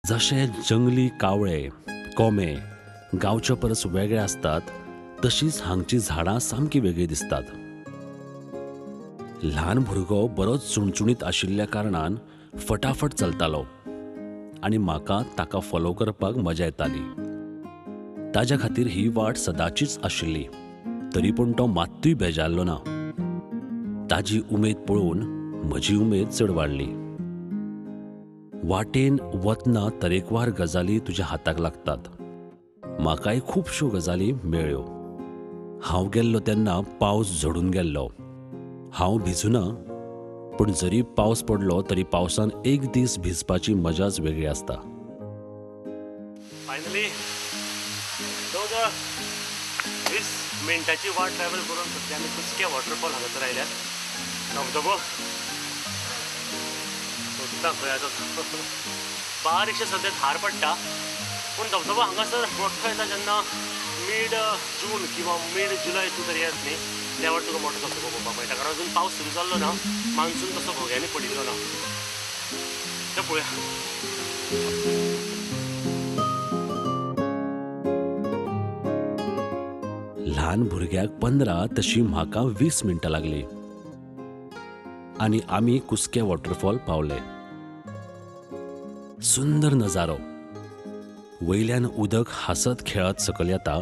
जशे जंगली कावळे, कोमे गांवचे परस वेगळे आसतात तशीच हांगची झाडां सामकी वेगळी दिसतात. ल्हान भुरगो बरोच चुणचुणीत आशिल्ल्या कारणान फटाफट चलतालो आनी म्हाका ताका फॉलो करपाक मजा येताली. ताज्या खातीर ही वाट सदांचीच आशिल्ली, तरी पूण तो मात्तूय बेजारलो ना. ताजी उमेद पळोवन म्हजी उमेद चड वाडली. वाटेन वतना तरेकवार गजाली तुज्या हाताक लागतात. म्हाकाय खुबश्यो गजाली मेळ्ळ्यो. हांव गेल्लो तेन्ना पावस झडून गेल्लो. हांव भिजुना, पूण जरी पावस पडलो तरी पावसान एक दीस भिजपाची मजाच वेगळी आसता. फायनली जवळ 20 मिनटाची वाट ट्रॅव्हल करून सध्या आमी कुस्के वॉटरफॉल हांगासर आयल्यात. धबधबो सोदता खंय आसा तो. बारीकशें सद्या धार पडटा, पूण धबधबो हांगासर मोठो येता जेन्ना मीड जून किंवा मीड जुलय तूं तरी येत न्ही, त्यावर तुका मोठो धबधबो पळोवपाक मेळटा. कारण अजून पावस सुरू जाल्लो ना, मान्सून तसो घोग्यांनी पडिल्लो ना. ते पळोवया. ल्हान भुरग्याक 15 तशी म्हाका 20 मिनटां लागली आनी आमी कुस्के वॉटरफॉल पावले. सुंदर नजारो. वयल्यान उदक हांसत खेळत सकयल येता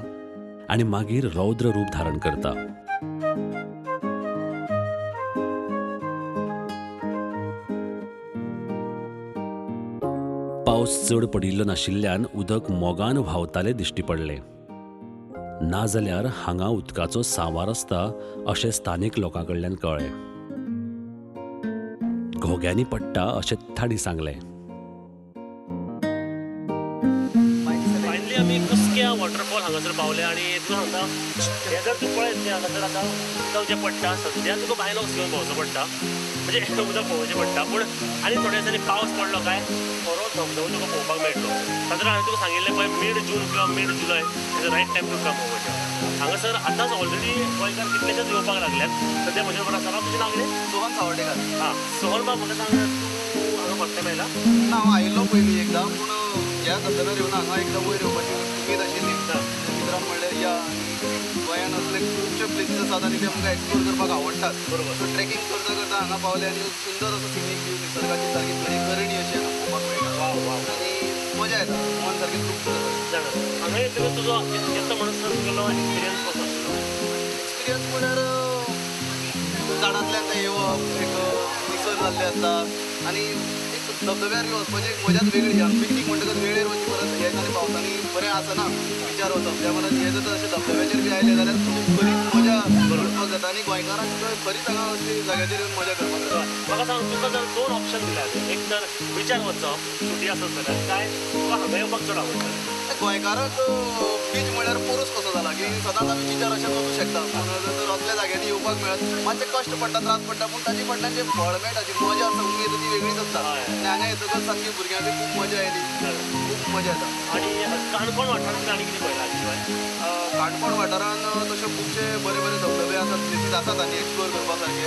आनी मागीर रौद्र रूप धारण करता. पावस चड पडिल्लो नाशिल्ल्यान उदक मोगान व्हांवतालें दिश्टी पडलें. नाजाल्यार हांगा उदकाचो सांवार आसता अशें स्थानीक लोकां कडल्यान कळ्ळें. घोग्यांनी पडटा अशें तांणी सांगलें. फायनली आमी कुस्क्या वॉटरफॉल हांगासर पावले आनी तुका सांगता, हें जर तूं पळयत न्ही हांगासर आतां उदक जें पडटा सद्या तुका बायनॉक्स घेवन भोंवचो पडटा, म्हणजे उदक पळोवचें पडटा. पूण आनी थोड्या दिसांनी पावस पडलो काय खरो धबधबो तुका पळोवपाक मेळटलो. सादारण हांवें तुका सांगिल्लें पळय, मीड जून किंवा mid July is right time to come over. हांगासर आतांच ऑलरेडी गोंयकार कितलेशेच येवपाक लागल्यात. सद्या म्हजे बरोबर आसा, तुजें नांव कितें? सोहन सावर्डेकर. हां, सोहन बाब, म्हाका सांग, तूं हांगा फर्स्ट टायम आयला? ना, हांव आयिल्लो पयलीं एकदां, पूण ह्या धबधब्यार येवन हांगा एकदां वयर येवपाची उमेद आशिल्ली. मित्रान म्हणलें या, गोंयान असले खुबशे प्लेसीस आसात आनी ते आमकां एक्सप्लोर करपाक आवडटात. बरोबर. सो ट्रेकिंग करता करता हांगा पावले आनी सुंदर असो सिनीक व्यू, निसर्गाची सारकी बरी करणी अशी हांगा पळोवपाक मेळटा. वाव वाव. आनी मजा येता, मन सारकें तृप्त जाता. हांगा येतकच तुजो येता म्हणसर तुगेलो एक्सपिरियन्स कसो आसलो? एक्सपिरियन्स म्हळ्यार झाडांतल्यान तें येवप, एक निसर्ग जाल्लें आसता आनी धबधब्यार वचपाची एक मजाच वेगळी. आमी पिकनीक म्हणटकच वेळेर वचची परस हे आनी पावसांनी बरें आसना विचार वचप, त्या परस हे जर अशें धबधब्याचेर बी आयले जाल्यार खूब बरीच मजा करपाक जाता आनी गोंयकारांक खरीच हांगा अशी जाग्याचेर येवन मजा करपाक जाता. म्हाका सांग, तुका जर दोन ऑप्शन दिल्यात, एक तर बिचार वचप सुटी आसत जाल्यार, काय तुका हांगा येवपाक चड आवडटलें? गोंयकारांक बीच म्हळ्यार पोरूस कसो जाला की सदांच आमी बिचार अशें वचूं शकता, पूण जर असल्या जाग्यांनी येवपाक मेळत मातशें कश्ट पडटा, त्रास पडटा, पूण ताजे फाटल्यान जें फळ मेळटा, जी मजा आसता, उमेद ती वेगळीच आसता. आनी हांगा येतकच सामकी भुरग्यांक खूब मजा आयली, खूब मजा येता. आनी काणकोण वाठारांत आनी कितें पळयलां शिवाय? काणकोण वाठारांत तशे खुबशे बरे बरे धबधबे आसात, प्लेसीस आसात आनी एक्सप्लोर करपा सारके,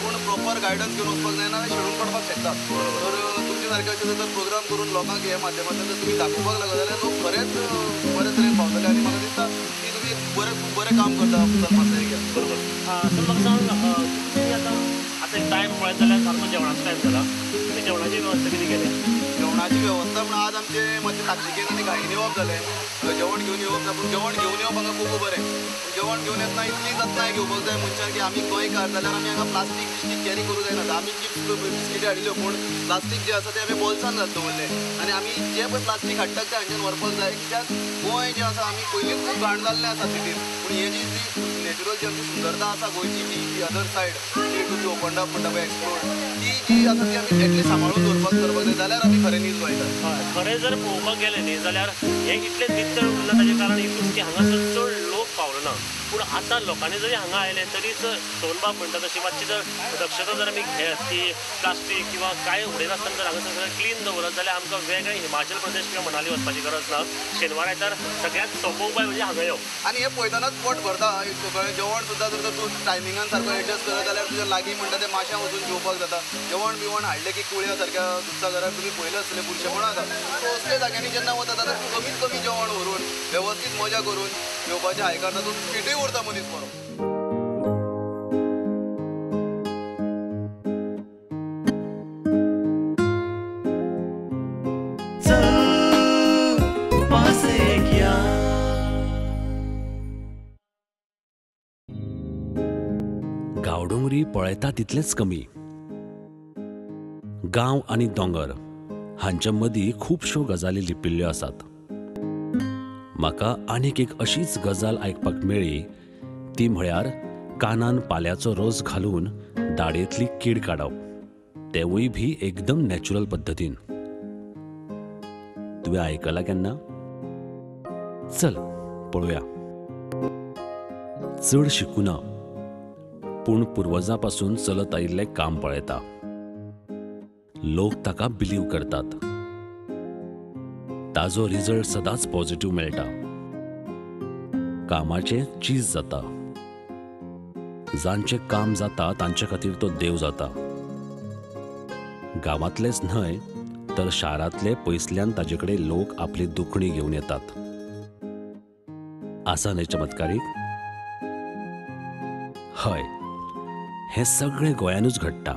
पूण प्रॉपर गायडन्स घेवन वचपाक जायना, शेणून पडपाक शकता. तर तुमचे सारके अशें जर प्रोग्राम करून लोकांक हे माध्यमांतल्यान जर तुमी दाखोवपाक लागत जाल्यार लोक खरेंच बरे तरेन पावतले आनी म्हाका दिसता की तुमी बरें खूब बरें काम करता सलमासाहेब. बरोबर. सर म्हाका सांग, तुमी आतां आतां टायम पळयत जाल्यार सारको जेवणाचो टायम जाला, तुमी जेवणाची वेवस्था कितें केल्या? जेवणाची वेवस्था म्हण आज आमचें मातशें ताकतिकेन आनी घाईन येवप जालें. जेवण घेवन येवप ना, पूण जेवण घेवन येवप हांगा खूब बरें. जेवण घेवन येतना इतली जतनाय घेवपाक जाय मनशान की आमी गोंयकार जाल्यार आमी हांगा प्लास्टीक बिस्टीक कॅरी करूं जायना. आमी चिप्स बिस्किटी हाडिल्ल्यो, पूण प्लास्टीक जें आसा तें आमी बोल्सान घालून दवरलें आनी आमी जें पळय प्लास्टीक हाडटात तें हांच्यान व्हरपाक जाय. कित्याक गोंय जें आसा आमी पयलींच खूब घाण जाल्लें आसा सिटीन, पूण हें जी जी नॅचरल जी आमची सुंदरता आसा गोंयची, ती अदर सायड जी तुमी ओपन अप म्हणटा पळय एक्सप्लोर, ती जी आसा ती आमी एटलीस्ट सांबाळून दवरपाक करपाक जाय, जाल्यार आमी खरें नीज गोंयकार. हय, खरें जर पळोवपाक गेलें न्ही जाल्यार हें इतलें नितळ उरलां ताजें कारण एकूच की हांगासर चड लोक पावलो ना. पूण आतां लोकांनी जरी हांगा आयले तरी सोनबाब म्हणटा तशी मातशी जर दक्षता जर आमी घेत की प्लास्टीक किंवा कांय उडयनासतना जर हांगासर सगळें क्लीन दवरत जाल्यार आमकां वेगळें हिमाचल प्रदेश किंवा मनाली वचपाची गरज ना. शेनवार आयतार सगळ्यांत सोंपो उपाय म्हणजे हांगा येवप. आनी हें पळयतनाच पोट भरता. जेवण सुद्दां जर तूं टायमिंगान सारको एडजस्ट करत जाल्यार तुज्या लागीं म्हणटा तें माश्यां वचून जेवपाक जाता. जेवण बिवण हाडलें की कुळ्या सारक्या दुधसागरार तुमी पळयलें आसतलें बुरशेपणां जाता. सो असल्या जाग्यांनी जेन्ना वता जाल्यार तूं कमीत कमी जेवण व्हरून वेवस्थीत मजा करून जेवपाचें आयकता तूं फिटूय उरता मनीस बरो. गांवडोंगरी पळयता तितलेच कमी. गांव आनी दोंगर हांच्या मदीं खुबश्यो गजाली लिपिल्ल्यो आसात. म्हाका आनीक एक अशीच गजाल आयकपाक मेळ्ळी, ती म्हळ्यार कानान पाल्याचो रोस घालून दाडेंतली कीड काडप, तेवूय बी एकदम नॅचरल पद्दतीन. तुवें आयकलां केन्ना? चल पळोवया. चड शिकूना पूण पुर्वजां पासून चलत आयिल्लें काम पळयता. लोक ताका बिलीव करतात. ताजो रिजल्ट सदांच पॉझिटिव्ह मेळटा. कामाचें चीज जाता. जांचें काम जाता तांचे खातीर तो देव जाता. गांवांतलेच न्हय तर शारांतले पयसल्यान ताजे कडेन लोक आपली दुखणी घेवन येतात. आसा न्हय चमत्कारीक? हय, हें सगळें गोंयानूच घडटा.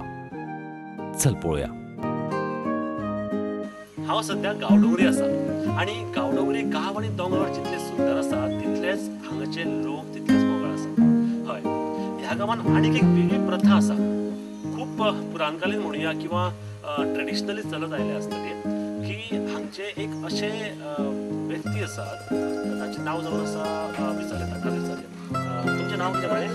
चल पळोवया. हांव सद्या गांवडोंगरी आसा आनी गांवडोंगरी गांव आनी दोंगर जितले सुंदर आसा तितलेच हांगाचे लोक तितलेच मोगाळ आसा. हय, ह्या गांवान आनीक एक वेगळी प्रथा आसा, खूब पुराणकालीन म्हणुया किंवा ट्रेडिशनली चलत आयले आसतली, की हांगचे एक अशे व्यक्ती आसात तांचें नांव जावन आसा विचारलें, तांकां विचारलें तुमचें नांव कितें म्हळें?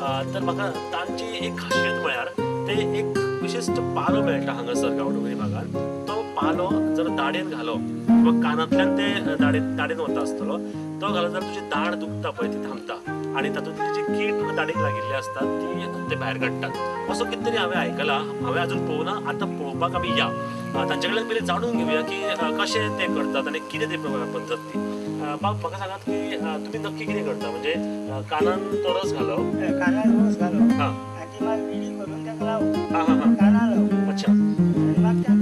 हां, तर म्हाका तांची एक खासियत म्हळ्यार ते एक विशिश्ट पालो मेळटा हांगासर गांवडोंगरी भागान. तो पालो जर दाडेन घालो किंवा कानांतल्यान ते दाडेन वता आसतलो, तो घालो जाल्यार तुजी दाड दुखता पळय ती थांबता आनी तातूंतली जी कीड तुका दाडेक लागिल्ली आसता ती ते भायर काडटात. असो कितें तरी हांवें आयकलां, हांवें अजून पळोवना. आतां पळोवपाक आमी या, तांचे कडल्यान पयलीं जाणून घेवया की कशें ते करतात आनी कितें ते पद्दत ती. बाब, म्हाका सांगात की तुमी नक्की कितें करता? म्हणजे कानान तो रस घालप? कानान रस घालप, हां, आनी मागीर विडी करून ताका लावप. हां हां हां, कानान लावप. अच्छा. आनी मागीर त्या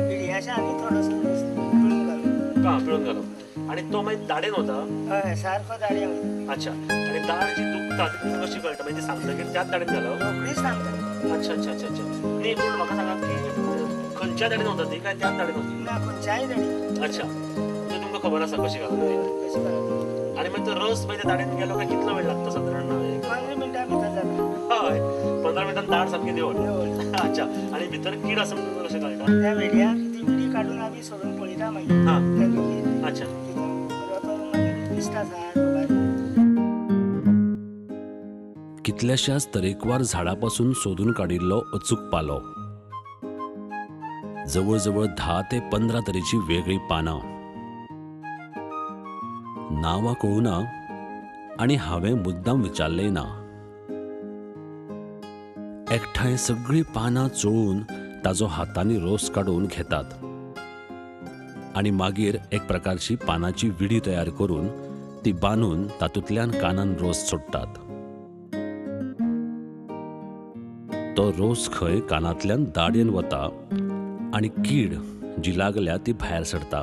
विडयाच्या आनी थोडोसो रस पिळून घालप. हां, पिळून घालप. आनी तो मागीर दाडेन वता? हय, सारको दाडेन वता. अच्छा. आनी दाड जी दुखता ती तुमकां कशी कळटा? म्हणजे ती सांगतकीर त्याच दाडेन घालप? रोखडीच सांगता. अच्छा अच्छा अच्छा अच्छा. न्ही, पूण म्हाका सांगात की खंयच्या दाडेन वता ती काय त्याच दाडेन वता? ना, खंयच्याय दाडेन. अच्छा, तुमकां खबर आसा कशी घालप ती? कशी घालप. आनी मागीर तो रस मागीर त्या दाडेन गेलो काय कितलो वेळ लागता सादारण? 15 मिनटां भितर जाता. हय, 15 मिनटान दाड सामकी देंवल. अच्छा. आनी भितर कीड आसा म्हणून कशें कळटा? त्या वेड्याक ती विडी काडून आमी सोडून पळयता मागीर. हां, अच्छा. दिसता सारको बारीक. कितल्याशाच तरेकवार झाडापासून सोदून काडिल्लो अचूक पालो. जवळजवळ 10 ते 15 तरेची वेगळी पानां. नांवां कळूना आनी हांवें मुद्दाम विचारलें ना. एकठांय सगळीं पानां चोळून ताजो हातांनी रोस काडून घेतात आनी मागीर एक प्रकारची पानाची विडी तयार करून ती बांदून तातूंतल्यान कानान रोस सोडटात. तो रोस खंय कानांतल्यान दाडयेन वता आनी कीड जी लागल्या ती भायर सरता.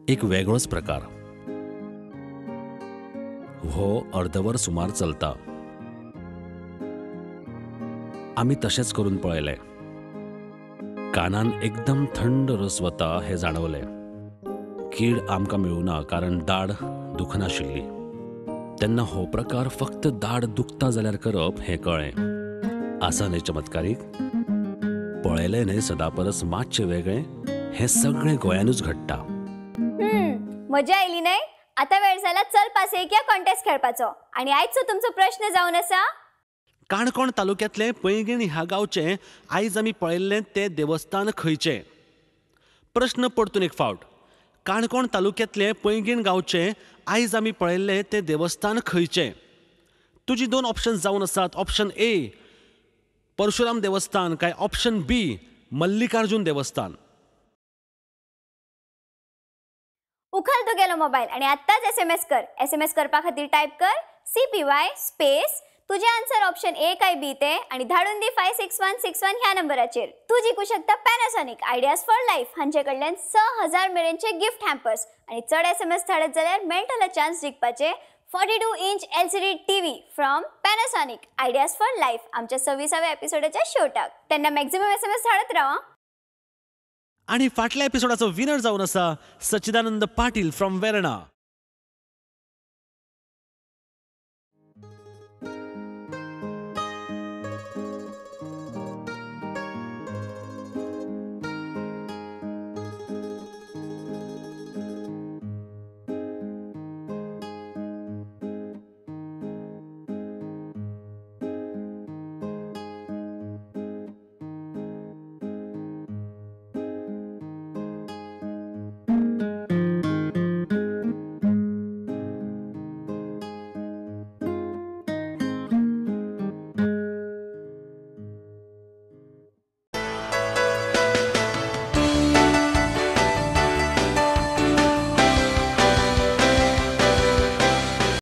एक वेगळोच प्रकार. हो अर्दवर सुमार चलता. आमी तशेंच करून पळयलें. कानान एकदम थंड रस वता हें जाणवलें. कीड आमकां मेळुना कारण दाड दुखनाशिल्ली. तेन्ना हो प्रकार फक्त दाड दुखता जाल्यार करप हें कळ्ळें. आसा न्हय चमत्कारीक? पळयलें न्हय सदां परस मातशें वेगळें. हें सगळें गोंयानूच घडटा. मजा आयली न्हय? आतां वेळ जाला चल पासयेक या कॉन्टेस्ट खेळपाचो. आनी आयचो तुमचो प्रश्न जावन आसा, काणकोण तालुक्यांतलें पैंगीण ह्या गांवचें आयज आमी पळयल्लें तें देवस्थान खंयचें? प्रश्न परतून एक फावट, काणकोण तालुक्यांतलें पैंगीण गांवचें आयज आमी पळयल्लें तें देवस्थान खंयचें? तुजी दोन ऑप्शन्स जावन आसात, ऑप्शन ए परशुराम देवस्थान काय ऑप्शन बी मल्लिकार्जून देवस्थान. उखल तुगेलो मोबायल आणि आत्ताच SMS कर. SMS करपा खातीर टायप कर CPY space तुझे आन्सर ऑप्शन ए काय बी ते आणि धाडून दी 56161 ह्या नंबराचेर. तू जिखू शकता पॅनासॉनिक आयडियाज फॉर लायफ हांचे कडल्यान 6000 मेरेनचे गिफ्ट हॅम्पर्स आणि चड SMS धाडत जाल्यार मेळटलो chance जिखपाचे 42 inch LCD TV from Panasonic ideas for life आमच्या 26व्या एपिसोडाच्या शेवटाक. तेन्ना मॅक्झिमम SMS धाडत राव. आणि फाटल्या एपिसोडाचो विनर जावन आसा सच्चिदानंद पाटील फ्रॉम वेर्णा.